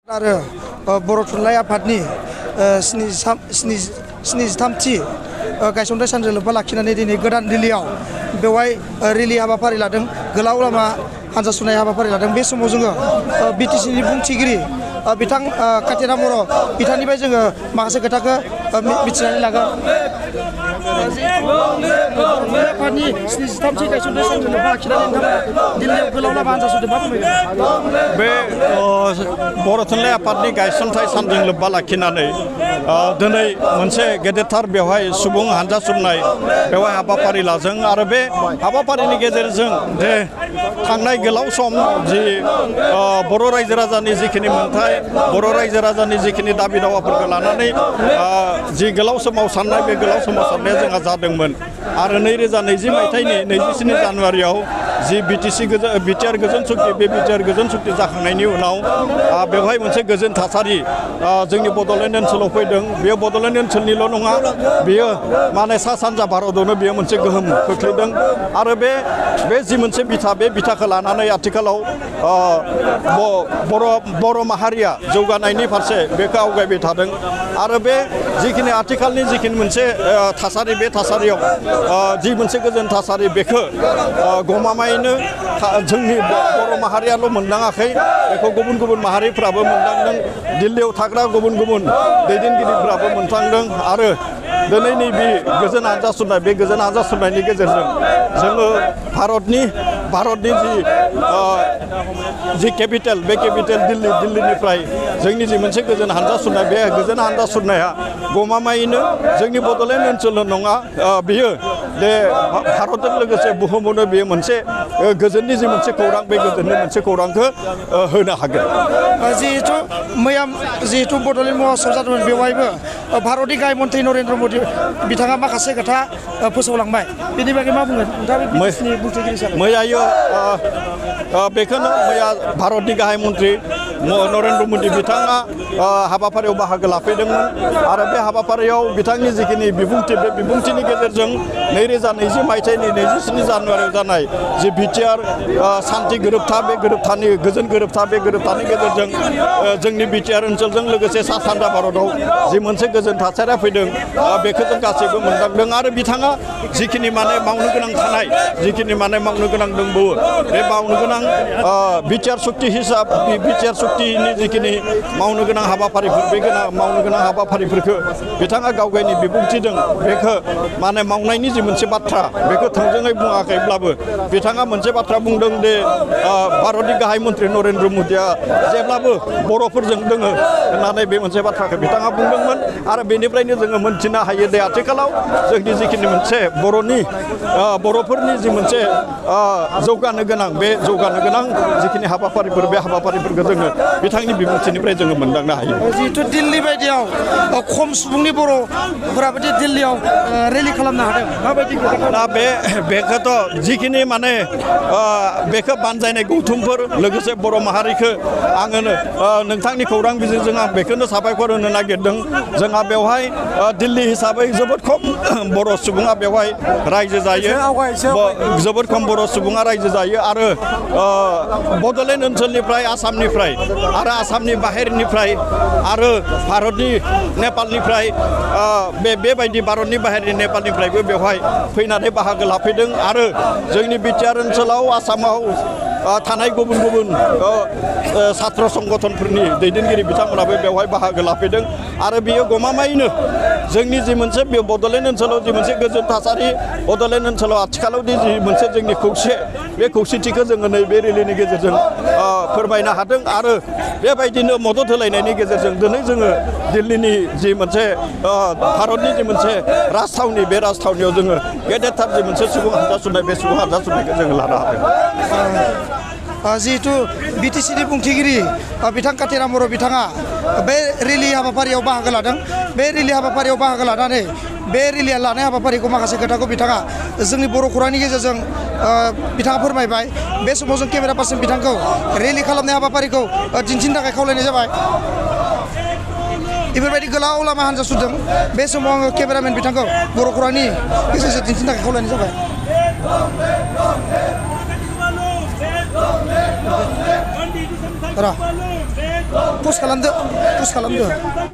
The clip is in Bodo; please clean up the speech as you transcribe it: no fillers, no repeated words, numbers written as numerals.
आरो बर' थुनलाइ आफादनि 73थि गायसनथाइ सानजों लोब्बा लाखिनानै दिनै गोदान दिल्लीयाव बेवहाय रेलि हाबाफारि लादों, गोलाव लामा हान्जा सुनाय हाबाफारि लादों। बे समाव जोङो बिटिसिनि बुंथिगिरि बिथां कातिराम बर' बिथांनिफ्राय जोङो माखासे खोथाखौ मिथिनानै लागोन। आफादनि 73थि गायसनथाइ सानजों लोब्बा लाखिनानै नोंथाङा दिल्लीयाव गोलाव लामा हान्जा सुदों, मा फोरमायगोन? बे बर' थुनलाइ आफादनि गायसनथाइ सानजों लोब्बा लाखिनानै दिनै मोनसे गेदेरथार बेवहाय सुबुं हान्जा सुरनाय बेवहाय हाबाफारि लादों आरो बे हाबाफारिनि गेजेरजों जे थांनाय गोलाव सम जि बर' रायजो राजानि जिखिनि मोन्थाय, बर' रायजो राजानि जिखिनि दाबि दावाफोरखौ लानानै जि गोलाव सोमावसारनाय, बे गोलाव सोमावसारनाया जोंहा जादोंमोन आरो 2020 मायथाइनि 24 जानुवारियाव जि बिटिआर गोजोन सुक्ति, बे बिटिआर गोजोन सुक्ति जाखांनायनि उनाव बेवहाय मोनसे गोजोन थासारि जोंनि बड'लेण्ड ओनसोलाव फैदों। बेयो बड'लेण्ड ओनसोलनिल' नङा, बेयो माने सा सानजा भारतावनो बेयो मोनसे गोहोम खोख्लैदों आरो बे जि मोनसे बिथा, बे बिथाखौ लानानै आथिखालाव बर' माहारिया जौगानायनि फारसे बेखौ आवगायबाय थादों आरो बे जिखिनि आथिखालनि जिखिनि मोनसे थासारि, बे थासारियाव जि मोनसे गोजोन थासारि, बेखौ गमामायैनो जोंनि बर' माहारियाल' मोनदाङाखै, बेखौ गुबुन गुबुन माहारिफ्राबो मोनदांदों, दिल्लीयाव थाग्रा गुबुन गुबुन दैदेनगिरिफ्राबो मोनदांदों आरो दिनैनि बे गोजोन हान्जा सुरनाय, बे गोजोन हान्जा सुरनायनि गेजेरजों जोङो भारतनि जि केपिटेल, बे केपिटेल दिल्लीनिफ्राय जोंनि जि मोनसे गोजोन हान्जा सुरनाय, बे गोजोन हान्जा सुरनाया गमामायैनो जोंनि बड'लेण्ड ओनसोलल' नङा, बेयो बे भारतजों लोगोसे बुहुमावनो बेयो मोनसे गोजोननि जि मोनसे खौरां, बे गोजोननि मोनसे खौरांखौ होनो हागोन। जिहेतु बड'लेण्ड महोत्सब जादोंमोन, बेवहायबो भारतनि गाहाय मन्थ्रि नरेन्द्र मदि बिथाङा माखासे खोथा फोसावलांबाय, बेनि बागै मा बुंगोन नोंथाङा? बेखौनो मैया भारतनि गाहाय मन्थ्रि नरेन्द्र मदि बिथाङा हाबाफारियाव बाहागो लाफैदोंमोन आरो बे हाबाफारियाव बिथांनि जिखिनि बिबुंथि, बे बिबुंथिनि गेजेरजों 2020 मायथाइनि 27 जानुवारियाव जानाय जि बिटिआर सान्थि गोरोबथा, बे गोरोबथानि गोजोन गोरोबथा, बे गोरोबथानि गेजेरजों जोंनि बिटिआर ओनसोलजों लोगोसे सा सानजा भारताव जि मोनसे गोजोन थासारिया फैदों, बेखौ जों गासैबो मोनदांदों आरो बिथाङा जिखिनि माने मावनो गोनां थानाय, जिखिनि माने मावनो गोनां दंबावो, बे मावनो गोनां बिटिआर सुक्ति हिसाब, बिटिआर सुक्तिनि जिखिनि मावनो गोनां हाबाफारिफोर, बे मावनो गोनां हाबाफारिफोरखौ बिथाङा गावगायनि बिबुंथिजों बेखौ माने मावनायनि जि मोनसे बाथ्रा, बेखौ थोंजोङै बुङाखैब्लाबो बिथाङा मोनसे बाथ्रा बुंदों दे भारतनि गाहाय मन्थ्रि नरेन्द्र मदिया जेब्लाबो बर'फोरजों दोङो होननानै बे मोनसे बाथ्राखौ बिथाङा बुंदोंमोन आरो बेनिफ्रायनो जोङो मोनथिनो हायो दे आथिखालाव जोंनि जिखिनि मोनसे बर'फोरनि जि मोनसे जौगानो गोनां, बे जौगानो गोनां जिखिनि हाबाफारिफोर, बे हाबाफारिफोरखौ जोङो बिथांनि बिबुंथिनिफ्राय जोङो मोनदांनो हायो। जिहेतु दिल्ली बायदियाव खम सुबुंनि बर'फोराबो दिल्लीयाव रेलि खालामनो हादों, माबायदि? दा बेखौथ' जिखिनि माने बेखौ बानजायनाय गौथुमफोर, लोगोसे बर' माहारिखौ आङो नोंथांनि खौरां बिजोंजों आं बेखौनो साबायखर होनो नागिरदों। जोंहा बेवहाय दिल्ली हिसाबै जोबोद खम बर' सुबुङा बेवहाय रायजो जायो, जोबोद खम बर' सुबुङा रायजो जायो आरो बड'लेण्ड ओनसोलनिफ्राय, आसामनिफ्राय आरो आसामनि बाहेरनिफ्राय आरो भारतनि नेपालनिफ्राय बेबायदि भारतनि बाहेरनि नेपालनिफ्रायबो बेवहाय फैनानै बाहागो लाफैदों आरो जोंनि बिटिआर ओनसोलाव, आसामाव थानाय गुबुन गुबुन सात्र संगठनफोरनि दैदेनगिरि बिथांमोनाबो बेवहाय बाहागो लाफैदों आरो बियो गमामायैनो जोंनि जि मोनसे बड'लेण्ड ओनसोलाव जि मोनसे गोजोन थासारि, बड'लेण्ड ओनसोलाव आथिखालाव जि मोनसे जोंनि बे खौसेथिखौ जोङो नैबे रेलिनि गेजेरजों फोरमायनो हादों आरो बेबायदिनो मदद होलायनायनि गेजेरजों दिनै जोङो दिल्लीनि जि मोनसे भारतनि जि मोनसे राजथावनि, बे राजथावनियाव जोङो गेदेरथार जि मोनसे सुबुं हान्जा सुरनाय, बे सुबुं हान्जा सुरनायखौ जोङो लानो हादों। जिहेतु बिटिसिनि बुंथिगिरि बिथां कातिराम बर' बिथाङा बे रेलि हाबाफारियाव बाहागो लादों। बे रेलि हाबाफारियाव बाहागो लानानै बे रेलिया लानाय हाबाफारिखौ माखासे खोथाखौ बिथाङा जोंनि बर' खौरांनि गेजेरजों बिथाङा फोरमायबाय। बे समाव जों केमेरा पार्सन बिथांखौ रेलि खालामनाय हाबाफारिखौ दिन्थिनो थाखाय खावलायनाय जाबाय। बेफोरबायदि गोलाव लामा हान्जा सुरदों, बे समाव आङो केमेरामेन बिथांखौ बर' खौरांनि गेजेरजों दिन्थिनो थाखाय खावलायनाय जाबाय। र पस्ट खालामदो